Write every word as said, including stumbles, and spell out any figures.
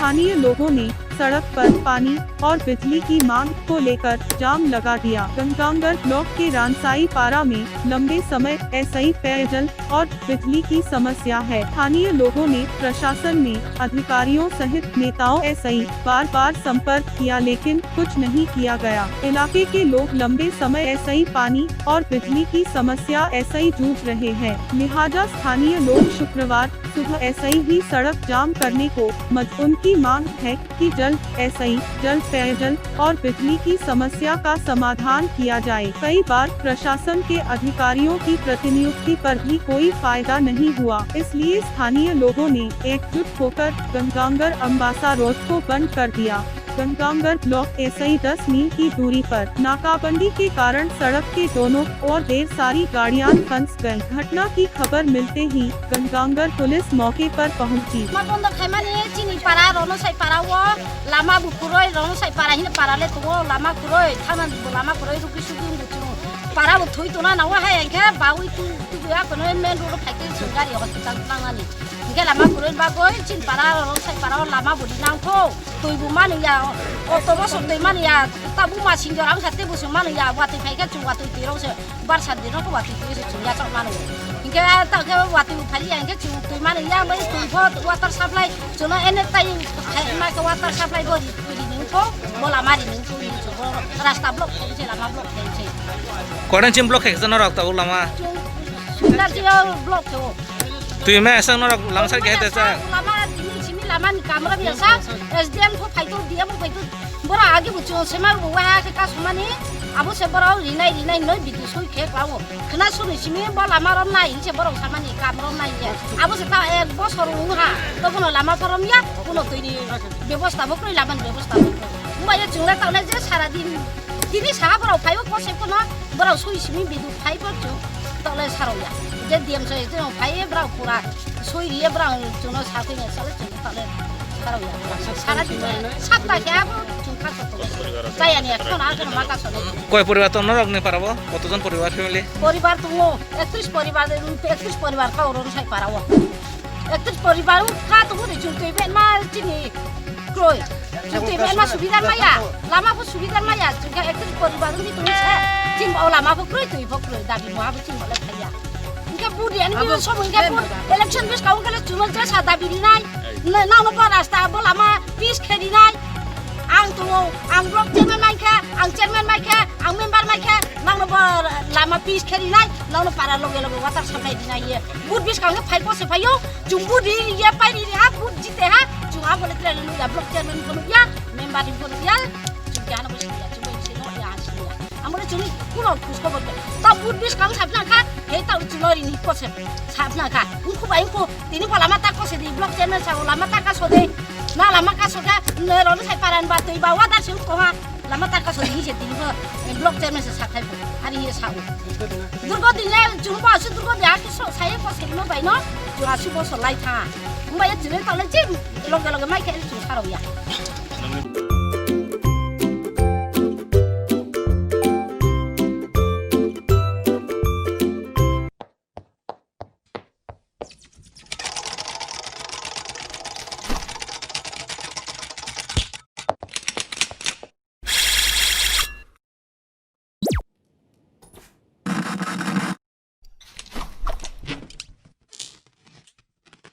स्थानीय लोगों ने सड़क पर पानी और बिजली की मांग को लेकर जाम लगा दिया। गंगांगर ब्लॉक के रानसाई पारा में लंबे समय ऐसे ही पेयजल और बिजली की समस्या है। स्थानीय लोगों ने प्रशासन में अधिकारियों सहित नेताओं ऐसे ही बार बार संपर्क किया, लेकिन कुछ नहीं किया गया। इलाके के लोग लंबे समय ऐसे ही पानी और बिजली की समस्या ऐसे ही जूझ रहे हैं, लिहाजा स्थानीय लोग शुक्रवार सुबह ऐसे ही सड़क जाम करने को मज-, उनकी मांग है कि जल्द ऐसे ही जल, पेयजल और बिजली की समस्या का समाधान किया जाए। कई बार प्रशासन के अधिकारियों की प्रतिनियुक्ति पर भी कोई फायदा नहीं हुआ, इसलिए स्थानीय लोगों ने एकजुट होकर गंगांगर अम्बासा रोड को बंद कर दिया। गंगांगर ब्लॉक ऐसे ही दस मील की दूरी पर नाकाबंदी के कारण सड़क के दोनों ओर ढेर सारी गाड़ियां फंस गईं। घटना की खबर मिलते ही गंगांगर पुलिस मौके पर पहुंची। Ma bondo khaimani chini para rono sai para o lama bu kuroi, rono sai para hini para le tongo lama kuroi, thana bu lama kuroi ruki suki bu chungo. Para bu thui tona na wa hai khe bawi tu tu ya kono main road phai te chunga ri hospital nangani. Hingke lama kuroi bagoi chini para rono sai para o lama bu di nangkho. Twi bo mani ya, auto bo sok twi mani ya, ta buma sinjor ang sa tei bo se mani ya, watwi phai khe chwng watwi twi rok se, barsa din rok watwi twi se chwng ya chok mani. Hinkhe ta khe watwi bo phai ya, hinkhe chwng twi mani ya, bai twi pho water supply, chwng no ene tai khai ma khe water supply bo ri, ri ning kho, bo lama ri ning kho, ri ning kho, bo rasta block khai se, lama block khai se. Kodan chim block khai se norok ta o lama? Chwng sundar jio block khe o. Twi ma asang norok lama sar khe hete sa? Lama tini simi lama ni kamra biasa, S D M ko phaitu, D M ko phaitu. Bora agi bu chwng sema bu wa khe ka sumani, abo se bora rinai rinai noi bidu sui khe klawo. Khna suni simi bo lama rom nai, se borok samani kam rom nai ye. Abo se ta ek bosor wng ha, to bono lama phorom ya, bono twi ni bebosta bo kroi, lama ni bebosta bo kroi. Mba ye chwng le ta le je sara din, tini saha borok phai o ko se kono, borok sui simi bidu phai bo chwng. Tole sarok ya. Je D M sai je phai bra pura soi riye bra chwngno sakoi ne sale chwng tole sarok ya. Sara din sapta khe abo chwng kha soto. Jaya ni ekho na khe ma ka soto. Koi poribar tong norok ni para bo? Kotojon poribar family? Poribar tongo, ektrish poribar, ektrish poribar ka oron sai para o. Ektrish poribar ka tongo de chwng twi be ma chini. Kroi. Chwng twi ma subidar maya. Lama bo subidar maya. Chwng khe ektrish poribar wngwi tongwi se. Chini bo lama bo kroi, twi bo kroi. Dabi mo abo chini bo le thaya. Hingke budi ani bini somo hingke election bis kaung kele chwng je sa dabi rinai. Nang no bo rasta bo lama pis khe rinai. Ang tongo, ang block chairman mai khe, ang chairman mai khe, ang member mai khe, nang no bo lama pis khe rinai, nang no para loge loge water supply rinai ye. Bud bis kaung khe phai ko se phaio. Chwng budi ye pai ri ha, bud jite ha, chwng abo le tre nukya, block chairman ko nukya, member ko nukya, chwng kya na bo siya, chwng bo siya no ya siya. Amore chwng kuno khus khobor khe. Ta bud bis kang sapna kha, he ta chwng ri ni ko se sapna kha. Ungkhu bai ungkhu, tini pha lama ta ko se di, block chairman sa lama ta ka so de. Na lama ka so kha, ne ro sai paran ba tei ba wa da se ko ha. Lama ta ka so di se tini pha, eh, block chairman se sakhai pho. Ari ye sa o. Durgo din le chwng bo asu durgo de aki so sai ko se no bai no. Chwng asu bo so lai tha. Mba ye chwng ta le chim loge loge mai khe chwng sa ro ya.